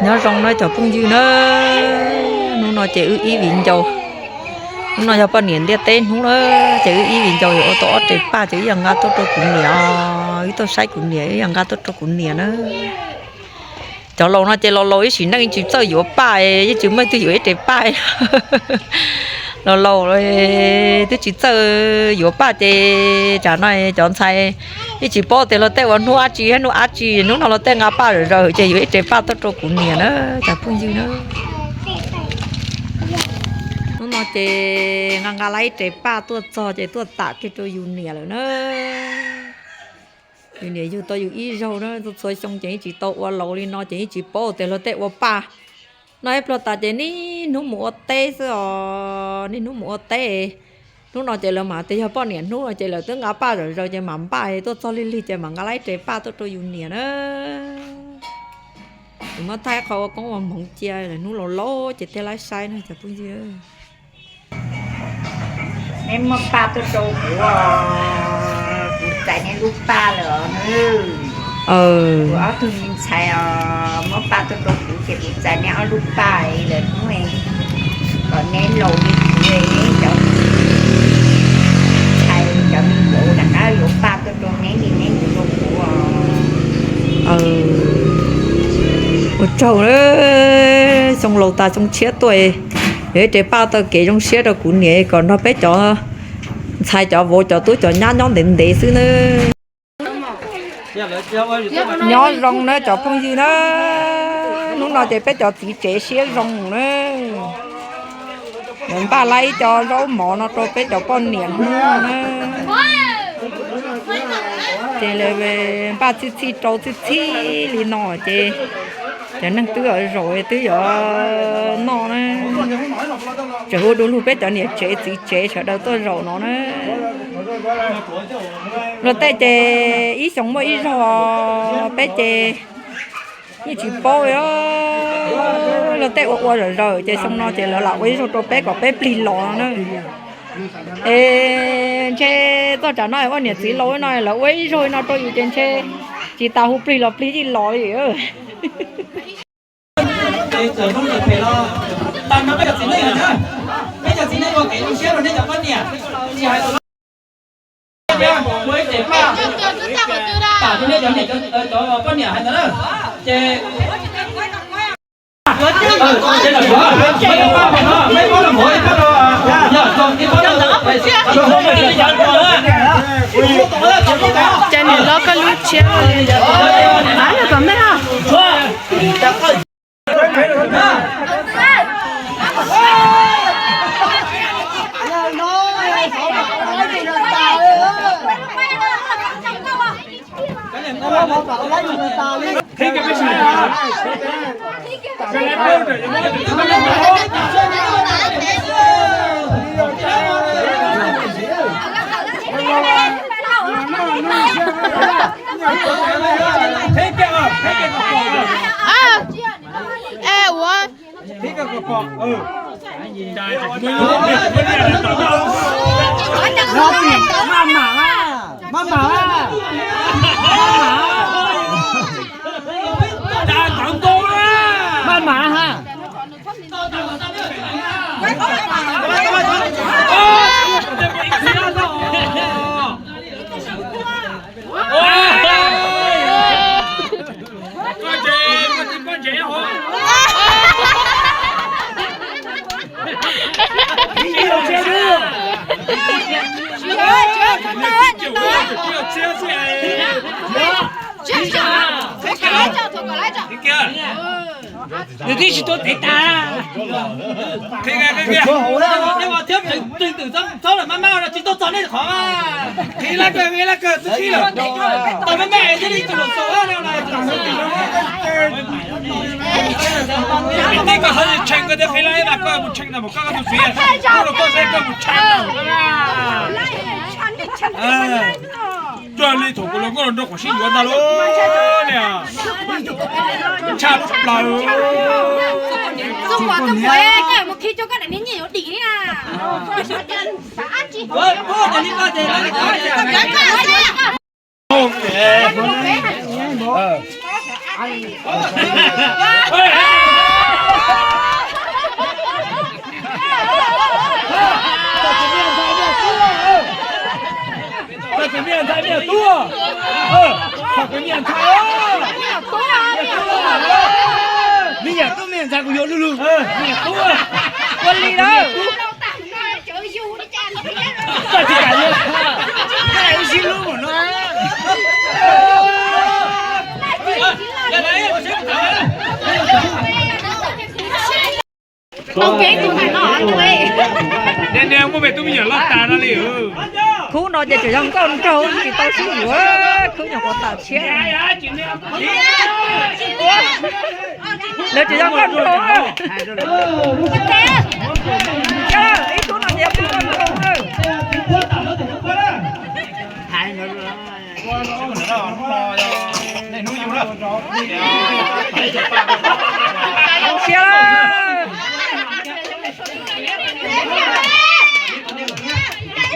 Nyob zoo na cov phooj ywg na, hnub no ces wb ib viv ncaus, hnub no yog poj niam ntiaj teb hnub na, ces wb ib viv ncaus yuav ua tau ob rev paj ces wb yuav nqa tuaj rau kuv niam os, wb tuaj saib kuv niam, wb yuav nqa tuaj rau kuv niam na. Cov laus no ces laus laus ib sim neej tsis txawj yuav paj, yeej tsis muaj leej twg yuav ib rev paj. Laus laus twb tsis txawj yuav paj ces tsam no cov ntxhais yeej tsis paub tias luag tej ua hnub dab tsi thiab hnub dab tsi, hnub no luag tej nqa paj zawm zaws ces yuav ib rev paj tuaj rau kuv niam na, cov phooj ywg na. Hnub no ces nqa nqa lawm ib rev paj tuaj txog ces tuaj tam kiag rau yus niam lawm na. Yus niam yug tau yus ib zaug na, txhua txhua xyoo ces yeej tsis tau ua laus li no ces yeej tsis paub tias luag tej ua paj. No ib pluag tas ces niaj hnub mus ua teb xwb os, niaj hnub mus ua teb. Hnub no ces lawv mam tias yog poj niam hnub no ces lawv twb nqa paj zawm zaws ces mam npaj tuaj txog lig lig ces mam nqa lawm ib rev paj tuaj rau yus niam na. Yus muab thaij qhov ua koob ua hmoov cia lawm, hnub laus laus ces thiaj li saib na cov phooj ywg. Neb muab paj tuaj rau kuv, kuv txais neb lub paj lawm os. Kuv ob tug me ntxhais os, muab paj tuaj rau kuv ces kuv txais neb ob lub paj lawm hnub, kom neb laus li kuv, neb cov ntxhais cov me vauv rov qab yuav paj tuaj rau neb li neb yuav rau kuv os. Ua tsaug, xyoo laus tas xyoo tshiab tuaj, yuav ib rev paj taw kev zoo siab rau kuv niam kom nrog peb cov ntxhais cov vauv cov tub cov nyab nyob ntev ntev xwb nawb. Nyob zoo na cov phooj ywg na, hnub no ces peb cov txiv tsev siab zoo na. Lawv npaj lawm ib co zaub mov no rau peb cov poj niam hnub no na. Ces lawv npaj txhij txhij rau txhij txhij li no ces cov neeg twb yuav zaum twb yuav noj na. Tseem hu du lug peb cov niam tsev txiv tsev sawv daws tuaj zaum no na. Luag tej ces ib xyoos muaj ib zaug, peb ces yeej tsis paub li. Luag tej ua ua zawm zaws ces xyoo no ces lawv lam ua ib zaug rau peb kom peb plig los no na. Es ntshe txog tsam no ua niam txiv laus no lawv ua ib zaug no rau yus ces ntshe tsis tas hu plig los plig yeej los li. Peb cov txiv neej ua kev zoo siab rau nej cov poj niam, tsis hais tus no, ua ib rev paj tam rau nej cov niam cov poj niam hais ntawd na. Ces Ces niam hlob koj lub tshiab li. Ab, yog kom me os. Maj mam, maj mam, maj mam ha. Nws twb tsis tuaj tev tas. Qhia, qhia, qhia. Thiab tseem twm txhob lawm, maj maj no tsis tuaj txog nej qhov. Qhia lab kawg, qhia lab kawg, twb qhib lawm. Tau maj maj thiaj li tsis los xaus no. Vim tib koj hawv tshee koj thiaj qhia lab, ib mas koj mus tshee ntawm koj tus txiv, koj saib koj mus tshee ntawm. Cuag li thaum kuv los nkauj los nraug quav sib yuav ntag lauj, niam. Tshaj plaws. Txog kwv Mej ntxhais Mej tuaj. Txog kwv Mej ntxhais. Mej yam tub Mej ntxhais kuv yuav lug lug. Ua li lawm. Koj tsis kam yuav, koj lam ib sib hlub mus no. Tau kev tus ntawm no, tus, ne ne muaj me tub me nyuam loj tas no li. Khub no ces tseem yog nkauj nraug tsis tau sib yuav, khub nyuam qhuav tawm tshiab. Lawv tseem yog nkauj nraug. Ib khub no ces yog khub nkauj nraug.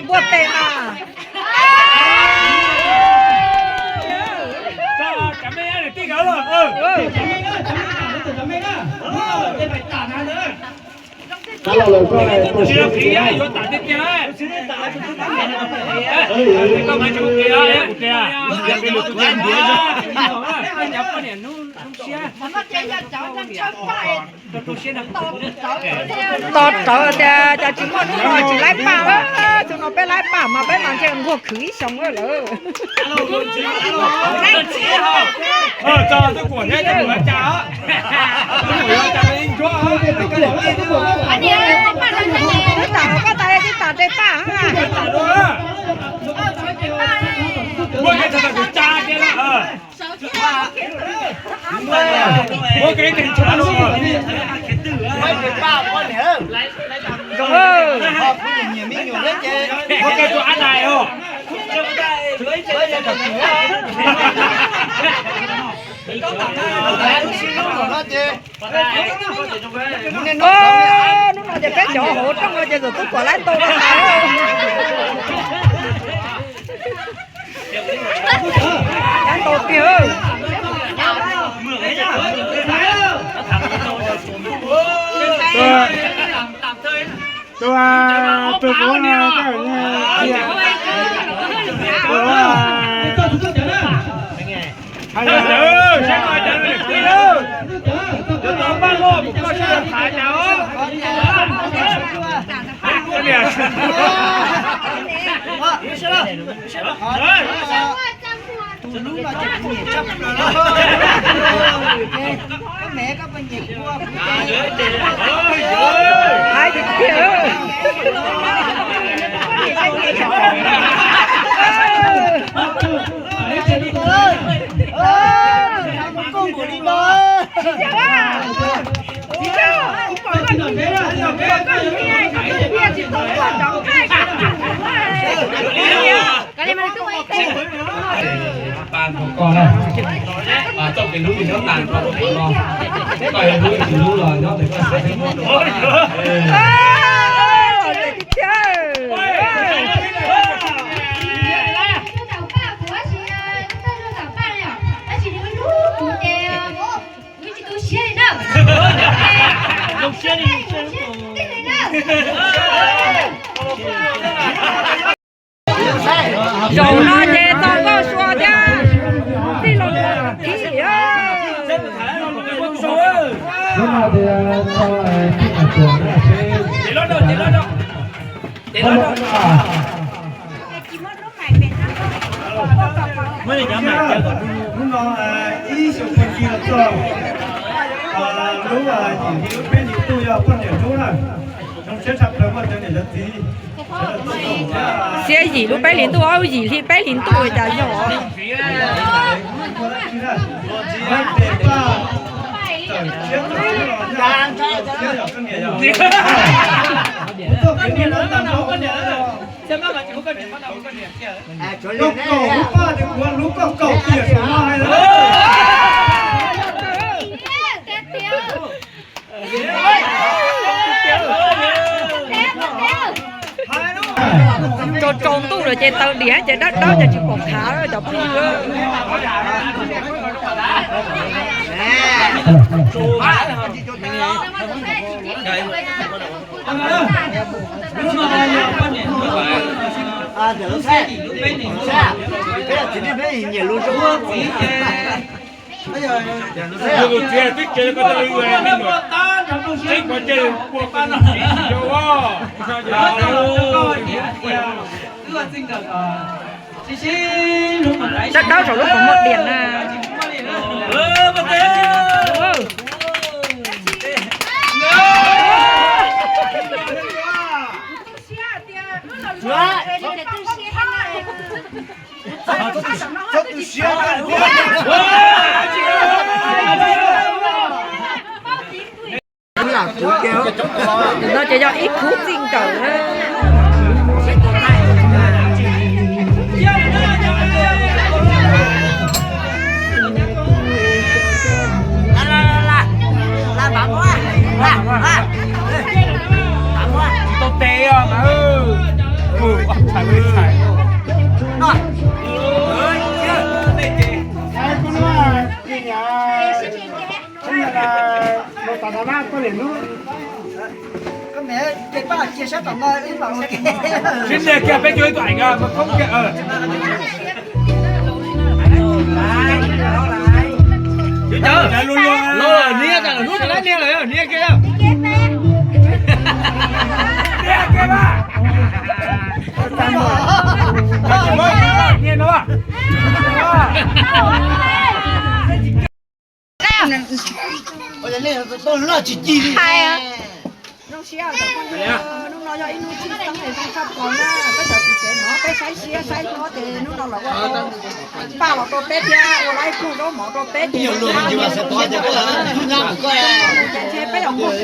Npuaj tes mas. Tos rawv tias cas tsis muaj hnub no tsis laib pam lawm, xyoo no peb laib pam mas peb mas ntshe nquag khwv ib xyoos lawm. Koj tas tib tas de paj. Hnub no ces peb cov hauv rooj no ces txawm tub kom laib tau no tas. Laib tau tiag. Tus, tus, Koj na, txoj kev hlub nyob tas rau qhov no, koj yuav hlub tsis hlub los nyob ntawm koj xav thiab. Zaum no ces tau nkauj sua thiab tij laug thiab. Hnub no ib xyoo pua ci los txog lub yim hli lub peb hlis ntuj yog poj niam hlub na. Zoo siab tshaj plaws muaj cov niam cov txiv. Xiab yim lub peb hlis ntuj, yim hli peb hlis ntuj cas yog. Koj kaum lub paj ces kuv lub koj kaum tiam saum no hais. Tsaus tsaus ntuj lawm Ces tau diam ces dawb dawb ces tsis pom khav cov phooj ywg. Tus txiv twb cia ko taw me nyuam tseeb pov ncauj ua tus txiv tsis yog os. Dawb dawb saum lub qhov muag diam na. Tus no ces yog ib khub txij nkawm na. Tsis tau tes os mas. Sib nias kiag peb cuag ib tug eem mas thoob kiag. Nias kiag. Nias kiag mas. Nias no. Hais, hnub no yog ib hnub tshwj xeeb es zoo tshaj plaws na, peb cov txiv tsev no peb saib siab saib hlob ces hnub no los ua tau paj los rau peb thiab ua lawv ib koog zaub mov rau peb ces ntshe peb yog mus